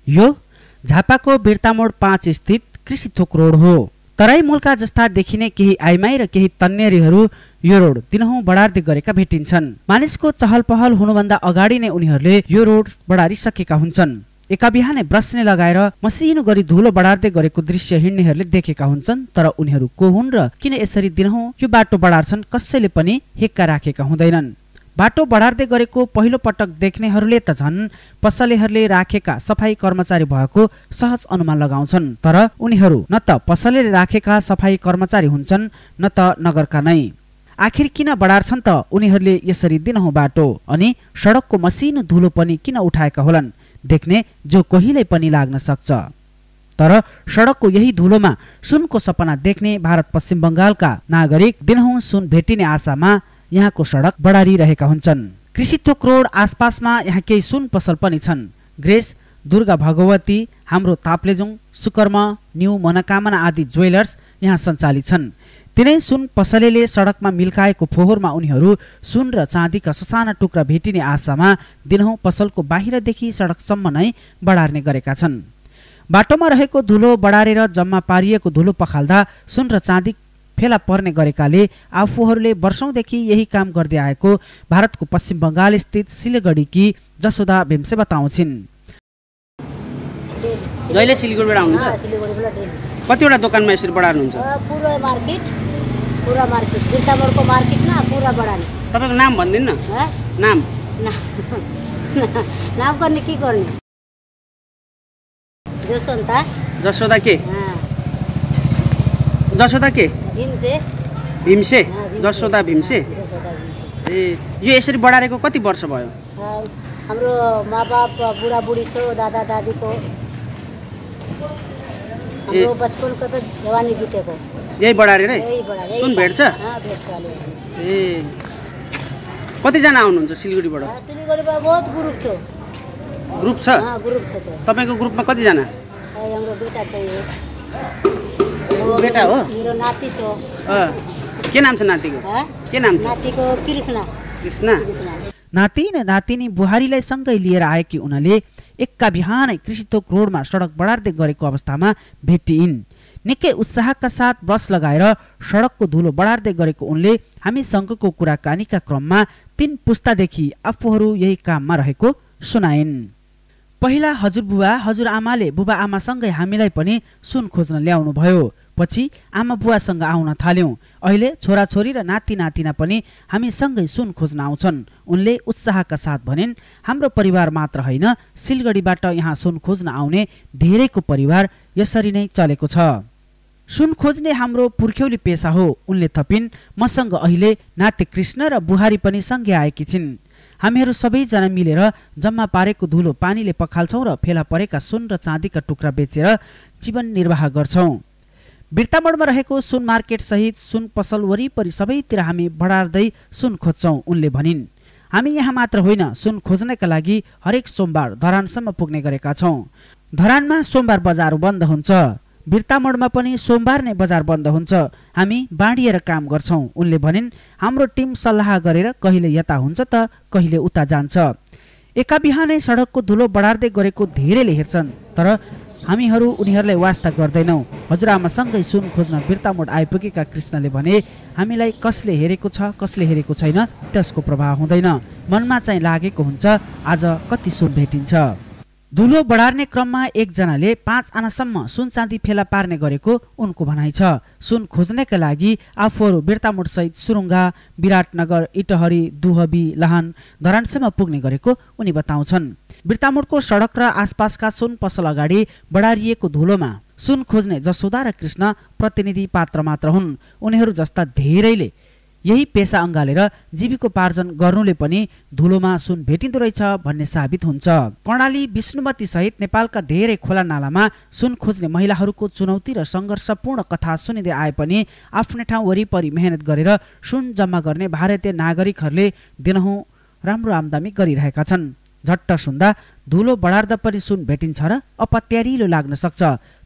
यो झापाको बिर्तामोड 5 स्थित कृषि थोक रोड हो। तराई मुल्का जस्ता देखिने केही आइमाई र केही तन्नेरीहरू यो रोड दिनहुँ बढार्दै गरेका भेटिन्छन्। मानिसको चहल पहल हुनुभन्दा अगाडि नै उनीहरूले यो रोड बढारिसकेका हुन्छन्। एका बिहानै ब्रस्ने लगाएर मसिनो गरी धुलो बढार्दै गरेको दृश्य हिँड्नेहरूले देखेका हुन्छन्। तर उनीहरू को हुन् र किन यसरी दिनहुँ यो बाटो बढार्छन् कसैले पनि हेक्का राखेका हुँदैनन्। बाटो बढार्दै गरेको पहिलो पटक देख्नेहरूले त झन् पसलेहरूले राखेका सफाई कर्मचारी भएको सहज अनुमान लगाउँछन्। तर उनीहरू न त पसलेले राखेका सफाई कर्मचारी हुन्छन् न त नगरका नै। आखिर किन बढार्छन् त उनीहरूले यसरी दिनहुँ बाटो अनि सडकको मसिनो धुलो पनि किन उठाएका होलान् देख्ने जो कोहीलाई पनि लाग्न सक्छ। तर सडकको यही धुलोमा सुनको सपना देख्ने भारत पश्चिम बङ्गालका नागरिक दिनहुँ सुन भेटिने आशामा यहाँको सडक बढारिरहेका हुन्छन्। कृषि थोक रोड आसपासमा यहाँ केही सुन पसल पनि छन्। ग्रेस, दुर्गा भगवती, हाम्रो ताप्लेजुङ, सुकर्म, न्यू मनोकामना आदि ज्वेलर्स यहाँ सञ्चालित छन्। तिनै सुन पसलेले सडकमा मिल्काएको फोहोरमा उनीहरू सुन र चाँदीका ससाना टुक्रा भेटिने आशामा दिनहुँ पसलको बाहिरदेखि सडकसम्म नै बढार्ने गरेका छन्। बाटोमा रहेको धुलो बढारेर जम्मा पारिएको धुलो पखाल्दा सुन र चाँदी फेला पर्ने गरेकाले आफूहरूले वर्षौंदेखि यही काम गर्दै आएको भारतको पश्चिम बङ्गाल स्थित सिलगढीकी जसोदा भीमसे बताउँछिन्। जहिले सिलगढीबाट आउनुहुन्छ? सिलगढीबाट डेली। कतिवटा दोकानमा यसरी बढार्नुहुन्छ? पुरा मार्केट बिर्तामोडको मार्केटमा पुरा बढार्ने। तपाईँको नाम भन्दिनु न? नाम नाम गर्ने के गर्ने? जसोदा। जसोदा के? जसोदा के? भीमसे। जसोदा भीमसे। ए यो यसरी बढारेको कति वर्ष भयो? हाम्रो माबाप बुढाबुढी छौ, दादा दादीको हाम्रो बचपनको त जवानी बितेको यही बढारेरै सुन भेट्छ? ए कतिजना आउनुहुन्छ सिलगढीबाट? सिलगढीबाट बहुत ग्रुप छ। ग्रुप छ? ग्रुप छ। तपाईँको ग्रुपमा कतिजना? हाम्रो बेटा छ। बेटा हो? मेरो नाति छ। के नाम छ नातिको? के नाम छ? नातिको कृष्ण। कृष्ण। नाति र नातिनी बुहारीलाई सँगै लिएर आएकी उनले एक्का बिहानै कृषि थोक रोडमा सडक बढार्दै गरेको अवस्थामा भेटिइन्। निकै उत्साहका साथ ब्रस लगाएर सडकको धुलो बढार्दै गरेको उनले हामीसँगको कुराकानीका क्रममा 3 पुस्तादेखि आफूहरू यही काममा रहेको सुनाइन्। पहिला हजुरबुवा हजुरआमाले बुबा आमासँगै हामीलाई पनि सुन खोज्न ल्याउनु भयो। पछि आमा बुवासँग आउन थाल्यौं। अहिले छोराछोरी र नाति नातिना पनि हामीसँगै सुन खोज्न आउँछन्। उनले उत्साहका साथ भनिन्। हाम्रो परिवार मात्र होइन, सिलगढीबाट यहाँ सुन खोज्न आउने धेरैको परिवार यसरी नै चलेको छ। सुन खोज्ने हाम्रो पुर्ख्यौली पेसा हो, उनले थपिन्। मसँग अहिले नाति कृष्ण र बुहारी पनि सँगै आएकी छिन्। हामीहरू सबैजना मिलेर जम्मा पारेको धुलो पानीले पखाल्छौँ र फेला परेका सुन र चाँदीका टुक्रा बेचेर जीवन निर्वाह गर्छौँ। बिर्तामोडमा रहेको सुन मार्केट सहित सुन पसल वरिपरि सबैतिर हामी बढार्दै सुन खोज्छौँ, उनले भनिन्। हामी यहाँ मात्र होइन, सुन खोज्नका लागि हरेक सोमबार धरानसम्म पुग्ने गरेका छौँ। धरानमा सोमबार बजार बन्द हुन्छ। बिर्तामोडमा पनि सोमबार नै बजार बन्द हुन्छ। हामी बाँडिएर काम गर्छौँ, उनले भनिन्। हाम्रो टिम सल्लाह गरेर कहिले यता हुन्छ त कहिले उता जान्छ। एका बिहानै सडकको धुलो बढार्दै गरेको धेरैले हेर्छन्, तर हामीहरू उनीहरूलाई वास्ता गर्दैनौँ। हजुरआमासँगै सुन खोज्न बिर्तामोड आइपुगेका कृष्णले भने, हामीलाई कसले हेरेको छ कसले हेरेको छैन त्यसको प्रभाव हुँदैन, मनमा चाहिँ लागेको हुन्छ आज कति सुन भेटिन्छ। धुलो बढार्ने क्रममा एकजनाले 5 आनासम्म सुन चाँदी फेला पार्ने गरेको उनको भनाइ छ। सुन खोज्नका लागि आफूहरू बिर्तामोड सहित सुरुङ्गा, विराटनगर, इटहरी, दुहबी, लहान, धरानसम्म पुग्ने गरेको उनी बताउँछन्। बिर्तामोडको सडक र आसपासका सुन पसल अगाडि बढारिएको धुलोमा सुन खोज्ने जसोदा र कृष्ण प्रतिनिधि पात्र मात्र हुन्। उनीहरू जस्ता धेरैले यही पेसा अँगालेर जीविकोपार्जन गर्नुले पनि धुलोमा सुन भेटिँदो रहेछ भन्ने साबित हुन्छ। कर्णाली, विष्णुमती सहित नेपालका धेरै खोला नालामा सुन खोज्ने महिलाहरूको चुनौती र सङ्घर्षपूर्ण कथा सुनिँदै आए पनि आफ्नै ठाउँ वरिपरि मेहनत गरेर सुन जम्मा गर्ने भारतीय नागरिकहरूले दिनहुँ राम्रो आमदानी गरिरहेका छन्। झट्ट सुन्दा धुलो बढार्दा पनि सुन भेटिन्छ र अपत्यारिलो लाग्न सक्छ,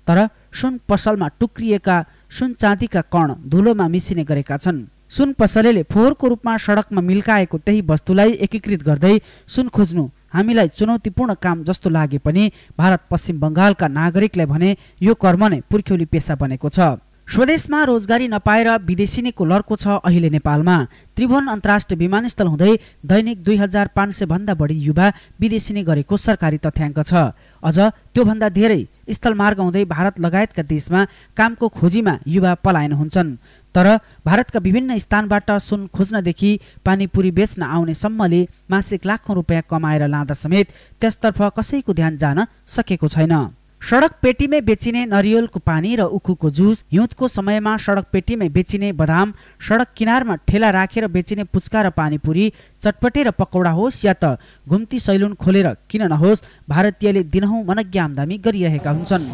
तर सुन पसलमा टुक्रिएका सुन चाँदीका कण धुलोमा मिसिने गरेका छन्। सुन पसलेले फोहोरको रूपमा सडकमा मिल्काएको त्यही वस्तुलाई एकीकृत गर्दै सुन खोज्नु हामीलाई चुनौतीपूर्ण काम जस्तो लागे पनि भारत पश्चिम बङ्गालका नागरिकलाई भने यो कर्म नै पुर्ख्यौली पेसा बनेको छ। स्वदेशमा रोजगारी नपाएर विदेशिनीको लर्को छ अहिले नेपालमा। त्रिभुवन अन्तर्राष्ट्रिय विमानस्थल हुँदै दैनिक 2500 भन्दा बढी युवा विदेशिनी गरेको सरकारी तथ्याङ्क छ। अझ त्योभन्दा धेरै स्थलमार्ग हुँदै भारत लगायतका देशमा कामको खोजीमा युवा पलायन हुन्छन्। तर भारतका विभिन्न स्थानबाट सुन खोज्नदेखि पानीपुरी बेच्न आउने सम्मले मासिक लाखौं रुपियाँ कमाएर लाँदा समेत त्यसतर्फ कसैको ध्यान जान सकेको छैन। सडक पेटीमै बेचिने नरिवलको पानी र उखुको जुस, हिउँदको समयमा सडक पेटीमै बेचिने बदाम, सडक किनारमा ठेला राखेर बेचिने पुच्का र पानीपुरी, चटपटे र पकौडा होस् या त घुम्ती सैलुन खोलेर किन नहोस्, भारतीयले दिनहुँ मनग्गे आमदानी गरिरहेका हुन्छन्।